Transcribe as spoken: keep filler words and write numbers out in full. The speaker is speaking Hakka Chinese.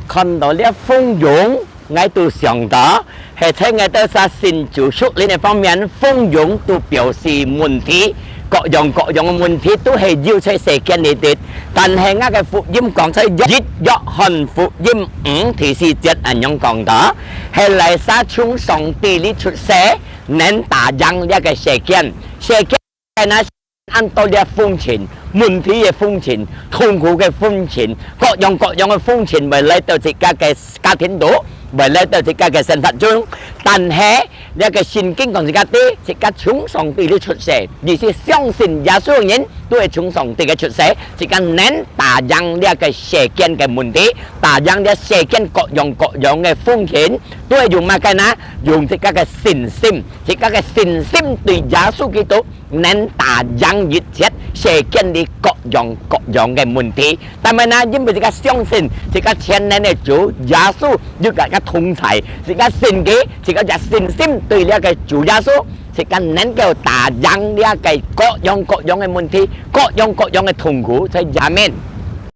看到這蜂蛹，𠊎都想到，係在𠊎兜儕信主屬靈个方面，蜂蛹都表示問題，各樣各樣个問題都係有在世間裡底。但係𠊎个福音講在一約翰福音五第四節恁樣講到，係哪儕從上帝裡出世，能打贏這个世間。世間 該那恁多个風塵，問題个風塵，痛苦个風塵，各樣各樣个風塵會來到自家个家庭肚，會來到自家个生活中。但係，這个聖經講自家知，自家從上帝裡出世，意思相信耶穌个人都係從上帝个出世，自家能打贏這个世間个問題，打贏這世間各樣各樣个風塵，都係用麼个呢？用自家个信心，自家个信心對耶穌基督 能打贏一切世間裡各樣各樣个問題。但係呢，因為自家相信，自家全能个主耶穌有佮自家同在，自家信佢，自家有信心對這个主耶穌，自家能夠打贏這个各樣各樣个問題，各樣各樣个痛苦，在下面。